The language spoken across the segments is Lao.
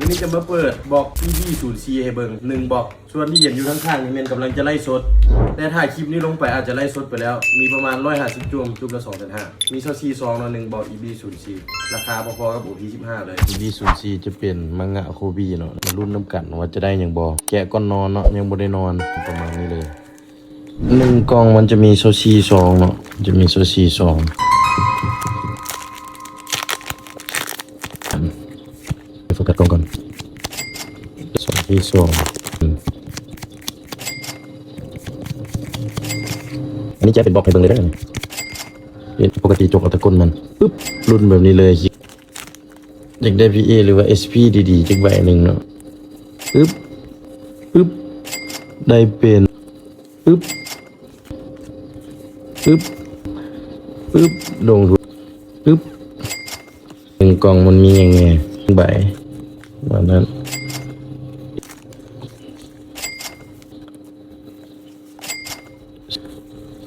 ມື້ນີ້ຈະມາເປີດບລັອກ ອີບີສູນສີ່ ໃຫ້ເບິ່ງໜຶ່ງບລັອກ. ສ່ວນທີ່ເຫັນຢູ່ທາງຂ້າງນີ້ແມ່ນກຳລັງຈະໄລຟ໌ສົດ, ແຕ່ຖ້າຄລິບນີ້ລົງໄປອາດຈະໄລຟ໌ສົດໄປແລ້ວ. ມີປະມານຮ້ອຍຫ້າສິບຈຸ່ມ, ຈຸ່ມລະສອງແສນຫ້າ, ມີຊາວສີ່ຊອງເນາະ, ໜຶ່ງບລັອກ ອີບີສູນສີ່ ລາຄາພໍໆກັບ ໂອພີສິບຫ້າ ເລີຍ. ອີບີສູນສີ່ຈະເປັນມັງງະໂຄບີເນາະ, ມາລຸ້ນນຳກັນວ່າຈະໄດ້ຫຍັງບໍ່. ແກະກ່ອນນອນເນາະ, ຍັງບໍ່ໄດ້ນອນ, ປະມານນີ້ເລີຍ. ໜຶ່ງກ່ອງມັນຈະມີຊາວສີ່ຊອງເນາະ, ຈະມີຊາວສີ່ຊອງ. ໂຟກັສກ່ອງກ່ອນ. ສອງທີ່ສອງ. ອັນນີ້ຈະເປັນບລັອກໃຫ້ເບິ່ງເລີຍເດີ. ເປັນປົກກະຕິ ຈົກເອົາແຕ່ກົ້ນມັນ. ປຶບ ລຸ້ນແບບນີ້ເລີຍ. ຢາກໄດ້ພີເອ ຫຼືວ່າ ເອສພີ ດີໆ ຈັກໃບໜຶ່ງເນາະ. ປຶບ ປຶບ ໄດ້ເປັນ ປຶບ ປຶບ ປຶບ ລົງ ປຶບ. ໜຶ່ງກ່ອງມັນມີຫຍັງແດ່? ໃບ ວ່ານັ້ນ.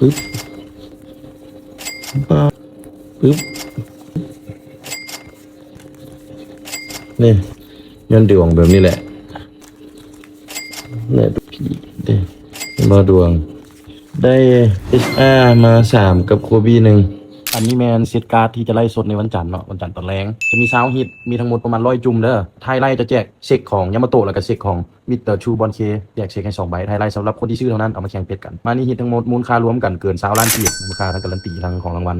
ປຶບ ປຶບ ປຶບ. ນີ້ ຍ້ອນດວງແບບນີ້ແຫຼະ. ແລະ ພີເດ້ ເຫັນບໍ່ ດວງ ໄດ້ເອັສອາມາສາມ ກັບໂຄບີໜຶ່ງ. ອັນນີ້ແມ່ນເຊັດກາດທີ່ຈະໄລຟ໌ສົດໃນວັນຈັນເນາະ, ວັນຈັນຕອນແລງ ຈະມີຊາວຮິດ ມີທັງໝົດປະມານຮ້ອຍຈຸ່ມເດີ. ທ້າຍໄລຟ໌ຈະແຈກເຊັກຂອງຍາມາໂຕະ ແລ້ວກະເຊັກຂອງມິດເຕີທູບອນເຄ ແຈກເຊັກໃຫ້ສອງໃບ. ທ້າຍໄລຟ໌ສຳລັບຄົນທີ່ຊື້ເທົ່ານັ້ນ ເອົາມາແຂ່ງເປັດກັນ. ມານີ້ຮິດທັງໝົດມູນຄ່າລວມກັນເກີນຊາວລ້ານກີບ, ມູນຄ່າທັງກາຣັນຕີ ທັງຂອງລາງວັນ.